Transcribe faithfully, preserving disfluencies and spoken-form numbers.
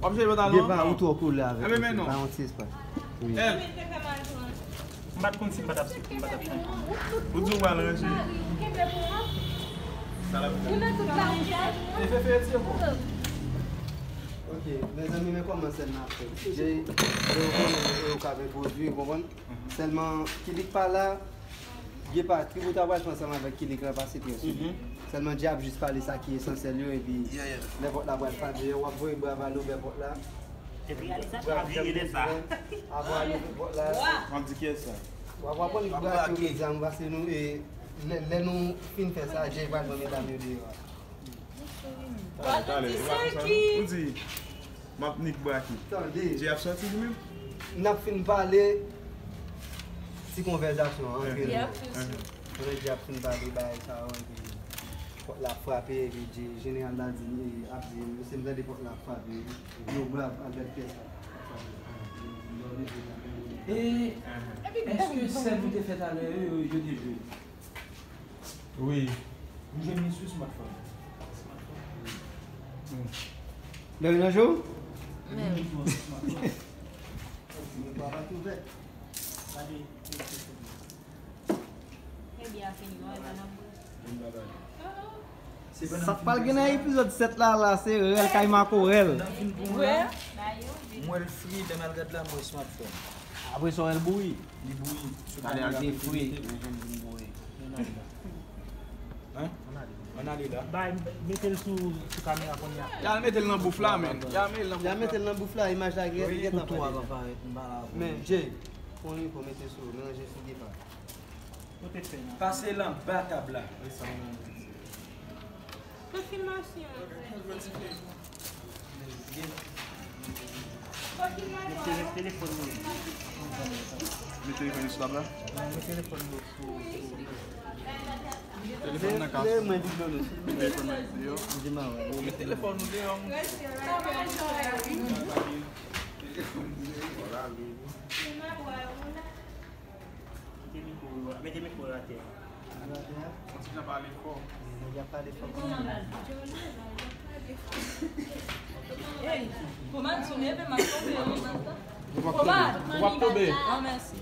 W ap jwe pantalon? Deva, ou twò kole avèk misye. Ba yon ti espas. Wi. M pa t konn si m pa t ap sou, m pa t ap fè. Ou di w pral ranje. Sa l ap fè. E Fefe retire kò w. Ok, mezanmi, men kòman sèn nan ap fèt. Jay, yo konnen yo ka enpwodui, ou konprann? Sèlman, Kilik pa la, Gepa, trip ou ta pral fè ansanm avèk Kilik la pase trè sou li. Sèlman Jay ap jis pale sa ki esansyèl yo, epi lè pòt la pral fame, w ap voye bra ba l ouvè pòt la. Epi Alisa ap vire lè sa. Apre l ouvè pòt la. W ap di kiyès sa? W ap aprann li brake ouvè zam, paske nou, e, lè, lè nou fin fè sa, Jay pral pran medam yo deyò a. Talè, talè, e pa konsa non. Ou di, m ap nik brake. Tande. Jay ap sòti li menm? N ap fin pale ti konvèzasyon an antre nou. Kote Jay ap fin pale bagay sa yo, epi pòt la ap frape, epi Jay, jeneral la di, ap di, mesye, m tande pòt la ap frape, yo brav, al gad kiyès la. E, èske sèn ou te fè talè yo, yo, yo te jwe? Wi. M jwenn li sou smartphone. Lè w nan je w? Men wi. Sa k pral gen nan epizòd sèt la, la, se rèl kay makorèl. M wè l fri, lè m al gad la, m wè smartphone. Apre sa, w wè l bouyi. Li bouyi. Talè a l te fri. Hein? Ann ale la. Bay, mete l sou, sou kamera kounye a. Y al mete l nan bouf la, men. Y al mete l nan bouf la. Y al mete l nan bouf la, imaj la gen, gentan pale. Men, Jay, pran yon mikwo, mete sou, melanje sou Gepa. Pase l anba tab la. Konfimasyon. Mete telefòn nou. Mete telefòn sou tab la. Mete telefòn nou sou, sou. Telefòn nan ka. Mete telefòn nan deyò. Mete telefòn nou deyò, moun. Mete mikwo yo, mete mikwo yo atè. Yon ti jan pale fò. Nèg ap pale fò. Hey, Komad, si w leve, m ap tonbe, wi. Ou p ap tonbe. Komad. Ou p ap tonbe. Ah, mèsi.